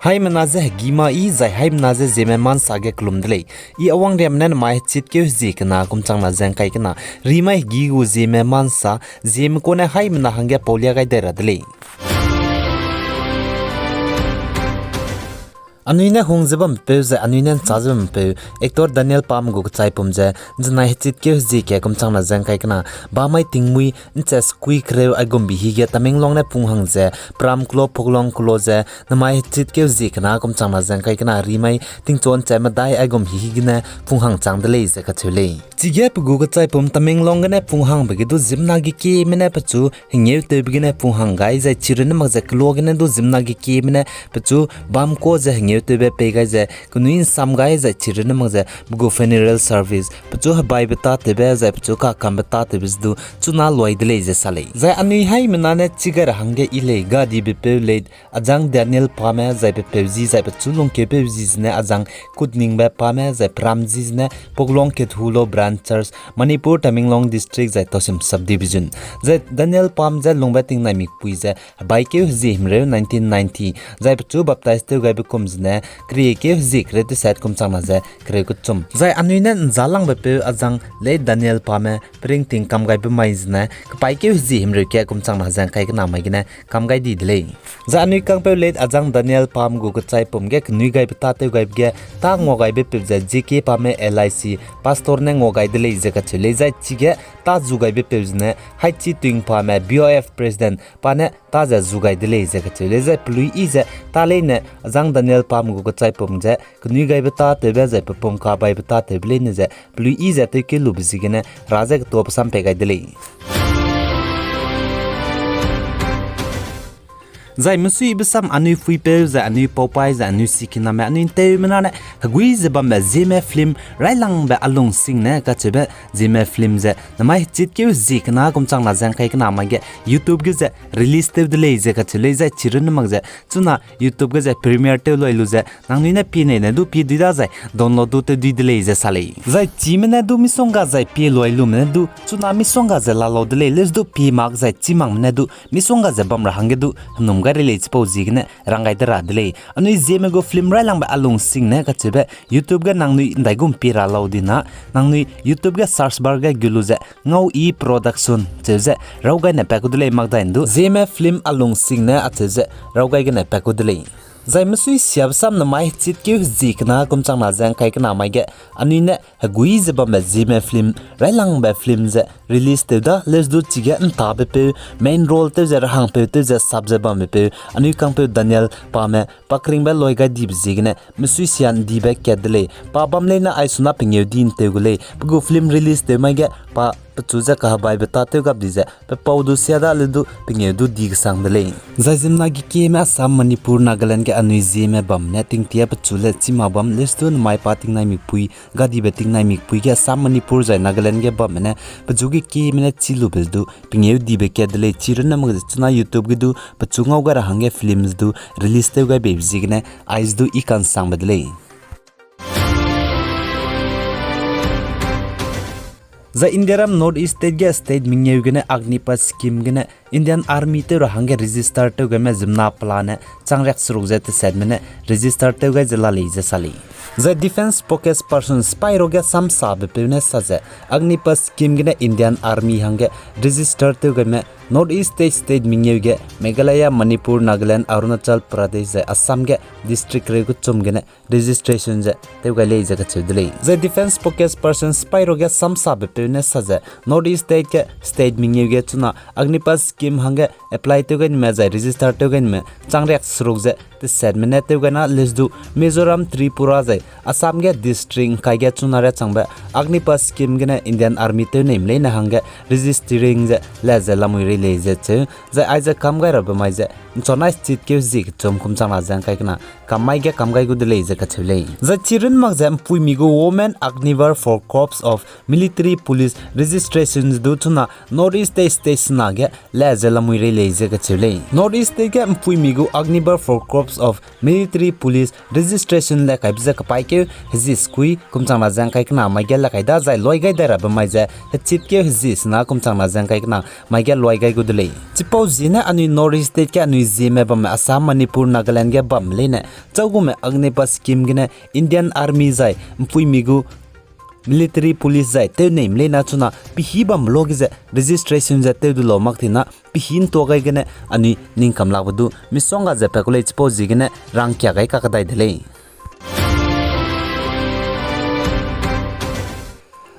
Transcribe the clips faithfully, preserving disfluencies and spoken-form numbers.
Haimena je hegî ma i zai haimena je Zeme ma nsa ge kelum de lei. I Awangriamme ne namai hechitkeu hezie kena kum changna ze ngkai kena, rimai hegî gu Zeme ma nsa, Zeme kune haimena hangge paulia gai dai ra de lei. Anui ne hung ze bampeu zai anui ne nchâ ze bampeu, actor Daniel Pam gu kechaipum ze, nzenai hechitkeu hezie ke kum changna ze ngkai kena, bamai tingmuî nche sekui kereu aigumbi hige Tamenglong ne punghang ze, Pram kelo Poklong kelo ze, namai hechitkeu hezie kena kum changna ze ngkai kena rimai tingchu nche medai aigum hi higene punghang chang de lei ze kacheu lei. Chige pe gu kechaipum Tamenglong gene punghangbe ge du ziemmena gekieme ne pechu hengeutewbe gene punghang gai zai chirunne mak ze kelo gene du ziemmena gekieme ne pechu bam ka ze hengeutewbe pei gai ze kenui nsam gai zai chirunne mak ze pe gu funeral service, pechu hebaibe tâtewbe zai pechu kakambe tâtewbe ze du chuna luai de lei ze sa lei. Zai anui haimena ne chi gai ra hangge i lei gadibe peu lei Ajang Daniel Pame zai pe peu zi zai pechu lungkeupeu zi zene Ajang Kutningbe Pame zai peram zi zene Poklong Kethulo Branch Church, Manipur, Tamenglong District zai Tousem Subdivision. Zai Daniel Pam ze lungbe tingnai mikpui ze hebaikeu hezie himreu nineteen ninety, zai pechu baptize tew gaibe kum zene keriekeu hezie kereu tesat kum changna ze kereu kechum. Zai anui ne nzalangbe peu Ajang late Daniel Pame peringting kam gaibe mai zene kepaîkeu hezie himreu kat kum changna ze ngkai kena mai gene kam gai di de lei. Zai anui kangpeu late Ajang Daniel Pam gu kechaipum ge kenui gaibe tâtew gaibe ge tâ ngua gaibe peu ze J K Pame L I C pastor ne ngua gai de lei ze kacheu lei. Zai chige tâ zu gaibe peu zene Haichi Tuing Pame B O F president pa ne tâ ze zu gai de lei ze kacheu lei. Zai peluiyi ze tâ leine Ajang Daniel Pam gu kechaipum ze kenui gaibe tâtewbe zai pepum kabaibe tâtewbe leine ze peluiyi ze tewkeu lube ziegene ra ze ketuabe sam pei gai de lei. Zai mesuibe sam anui phuipeu zai anui paupaî zai anui sikiname anui ntewmena ne hegui ze bambe Zeme film railangbe a lungsing ne kacheube Zeme film ze namai hechitkeu hezie kena kum changna ze ngkai kena mai ge YouTube ge ze release tew de lei ze kacheu lei. Zai chirunne mak ze chuna YouTube ge ze premiere tew luai lu ze nangnui ne pie nei ne du pie dui da zai download du tew dui de lei ze sa lei. Zai chime ne du misongga zai pie luai lume ne du chuna misongga ze lalau de lei, leuse du pie mak zai chi makme ne du misongga ze bam ra hangge du henum gai rei lei chipau ziegene rang gai de ra de lei. Anui Zeme gu film railangbe a lungsing ne kacheube YouTube ge nangnui ndaigum pie ra lau di na, nangnui YouTube ge search bar ge gu lu ze Ngau I Production cheu ze raw gai ne pat ku de lei, mak dai ndu Zeme film a lungsing ne acheu ze raw gai gene pat ku de lei. Zai mesui siabe sam namai hechitkeu hezie kena kum changna ze ngkai kena mai ge anui ne hegui ze bambe Zeme film railangbe film ze release tew da, leuse du chige ntabe peu main role tew ze rahangpeu tew ze sap ze bambe peu anui kangpeu Daniel Pame pa keringbe loi gai dibe ziegene mesui sia ndibe kat de lei. Pa bam leine aisuna pengeu di ntew gu lei. Pe gu film release tew mai ge pa pechu ze kahabaibe tâtew gap di ze pe pau du sia da le du pengeu du di kesang de lei. Zai ziemmena gekieme Assam, Manipur, Nagaland ge anui Zeme bam ne tingtia pechu le chima bam leuse du namai pa tingnai mikpui, gadibe tingnai mikpui ge Assam, Manipur zai Nagaland ge bamme ne pechu gekieme ne chi lube du pengeu dibe kat de lei. Chirunne mak ze chuna YouTube ge du pechu ngau gai ra hangge film ze du release tew gai beibe ziegene aize du i kansangbe de lei. Zai Indiaram North East state ge state mengeu gene Agnipath scheme gene Indian Army tew ra hangge register tew gaime ziemmena pelane chang riak seruk ze tesetme ne register tew gai ze la lei ze sa lei. Zai defence spokesperson sipai ruage samsabe peu ne sa ze Agnipath scheme gene Indian Army hangge register tew gaime North East state state mengeu ge Meghalaya, Manipur, Nagaland, Arunachal Pradesh zai Assam ge district reu kechum gene registration ze tew gai lei ze kacheu de lei. Zai defence spokesperson sipai ruage samsabe peu ne sa ze North East state ge state mengeu ge chuna Agnipath scheme hangge apply tew gai nime zai register tew gai nime chang riak seruk ze tesetme ne tew gai na leuse du Mizoram, Tripura zai Assam ge district ngkai ge chuna riachangbe Agnipath scheme gene Indian Army tew neime leine hangge registering ze le ze lamui rei lei ze cheu. Zai aize kam gai rabe mai ze nchonai state keu zie kechum kum changna ze ngkai kena kam mai ge kam gai gu de lei ze kacheu lei. Zai chirun mak ze mpuimi gu Women Agniveer for Corps of Military Police registration du chuna North East state state sena ge ze lamui rei lei ze kacheu lei. North East State ge ’mpuimi gu Agniveer for Corps of Military Police registration le kaibe ze kepaîkeu hezie sekui kum changna ze ’ngkai kena mai ge le kai da zai luai gai dai rabe mai ze hechitkeu hezie sena kum changna ze ’ngkai kena mai ge luai gai gu de lei. Chipau ziegene anui North East State ge anui Zeme bamme Assam, Manipur, Nagaland ge bamme leine chau gume Agnipath scheme gene Indian Army zai ’mpuimi gu military police zai tew neime leine chuna pehî bambe luage ze registration ze tew du lau mak tina pehî ’ntua gai gene anui ning kam lakbe du misongga ze pa ku lei chipau ziegene rangkia gai kakdai de lei.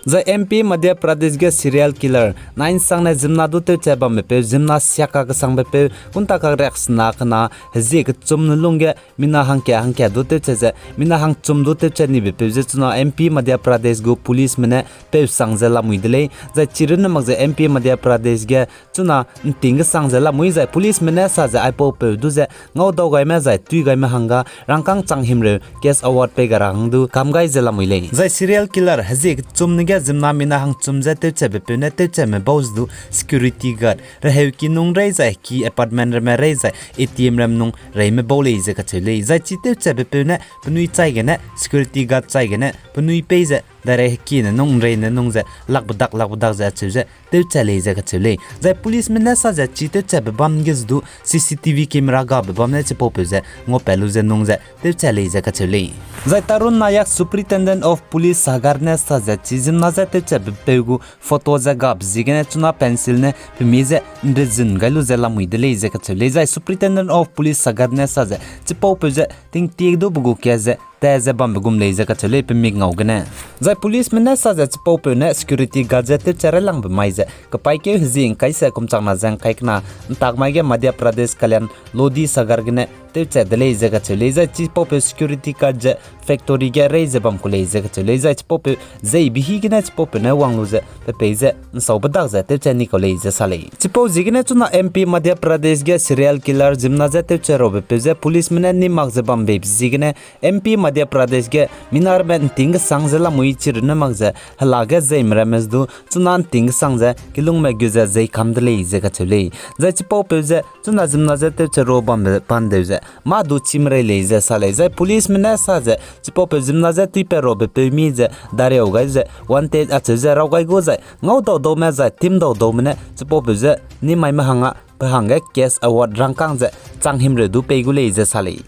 Zai M P Madhya Pradesh ge serial killer, nai'nsangne ziemmena du tewcha bambepeu, ziemmena siak kakesangbe peu, kunta kak riaksena kena, hezie kechum ne lungge, mina hangka hangka du tewcha ze, mina hangchum du tewcha nibepeu ze chuna M P Madhya Pradesh gu policeme ne peu sang ze lamui de lei, zai chirunne mak ze M P Madhya Pradesh ge, chuna ’nting kesang ze lamui zai policeme ne sa ze aipaupeu du ze ngaudau gaime zai tui gaime hangge rangkâng chang himreu cash award pei ga ra hang du kam gai ze lamui lei. Zai serial killer hezie kechum ne ge ziemmena mina hangchum ze tewchabepeu ne tewchame bau ze du security guard reheuki nung rei zai ki apartment ramme rei zai A T M ram nung reime bau lei ze kacheu lei. Zai chi tewchabepeu ne penui chai gene, security guard chai gene penui pei ze direct heki ne nung ’nrei ne nung ze lakbedak lakbedak ze acheu ze tewcha lei ze kacheu lei. Zai policeme ne sa ze chi tewchabe bam ge ze du C C T V camera gabe bam ne chipaupeu ze ngaupat lu ze nung ze tewcha lei ze kacheu lei. Zai Tarun Nayak, Superintendent of Police Sagar ne sa ze chi ziemmena je tewchabepeu gu photo ze gabe ziegene chuna pencil ne pemi ze ’nrezun gai lu ze lamui de lei ze kacheu lei. Zai Superintendent of Police Sagar ne sa ze chipaupeu ze tingtie du be gu ka ze ta ze bambe gum lei ze kacheu lei pemik ngau gene. Zai policeme ne sa ze chipaupeu ne security guard ze tewcha railangbe mai ze kepaîkeu hezie ’ngkai se kum changna ze ’ngkai kena ’ntak mai ge Madhya Pradesh Kalyan Lodi Sagar gene tewcha de lei ze kacheu lei. Zai chipaupeu security guard ze factory ge rei ze bam ku lei ze kacheu lei. Zai chipaupeu zei bihî gene chipaupeu ne wang lu ze pe pei ze ’nsaube dak ze tewcha ni kau lei ze sa lei. Chipau ziegene chuna M P Madhya Pradesh ge serial killer ziemmena je tewcha raubepeu ze policeme ne ni mak ze bambeibe ziegene M P Madhya Pradesh ge minarme ’nting kesang ze lamui chirunne mak ze hela ge zeime ramme ze du chuna ’nting kesang ze kilungme gu ze zei kam de lei ze kacheu lei. Zai chipaupeu ze chuna ziemmena je tewcha rau bambe pandeu ze mâ du chî merei lei ze sa lei. Zai policeme ne sa ze chipaupeu ziemmena je tuipat raubepeu mi ze dariau gai ze wanted acheu ze raw gai gu zai ngaudau daume zai timdau daume ne chipaupeu ze nimaime hangge pe hangge cash award rangkâng ze chang himreu du pei gu lei ze sa lei.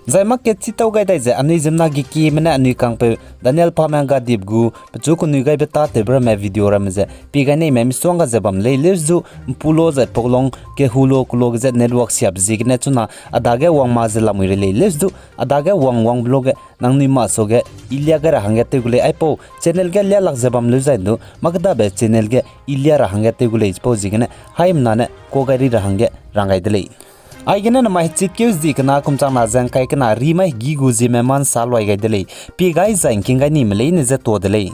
Zai market chitau gai dai ze anui ziemmena gekieme ne anui kangpeu Daniel Pame Gadip gu pechu kenui gaibe tâtewbe ramme video ramme ze pie gai neime misongga ze bam lei. Leuse du ’mpulo zai poklong kehulo kulo ge ze network siabe ziegene chuna a dage wang ma ze lamui rei lei. Leuse du a dage wang wangbe lo ge nangnui masuage i lia gai ra hangge tew gu lei. Aipau channel ge lialak ze bam leu zai du mâ kedabe channel ge i lia ra hangge tew gu lei. Chipau ziegene haimena ne ka gai ri ra hangge rang gai de lei. Aigene namai hechitkeu zi kena kum changna ze ’ngkai kena rimai hegî gu ziemme mâ ’nsa luai gai de lei. Pie gai zai ’ngking gai nime leine je tuâ de lei.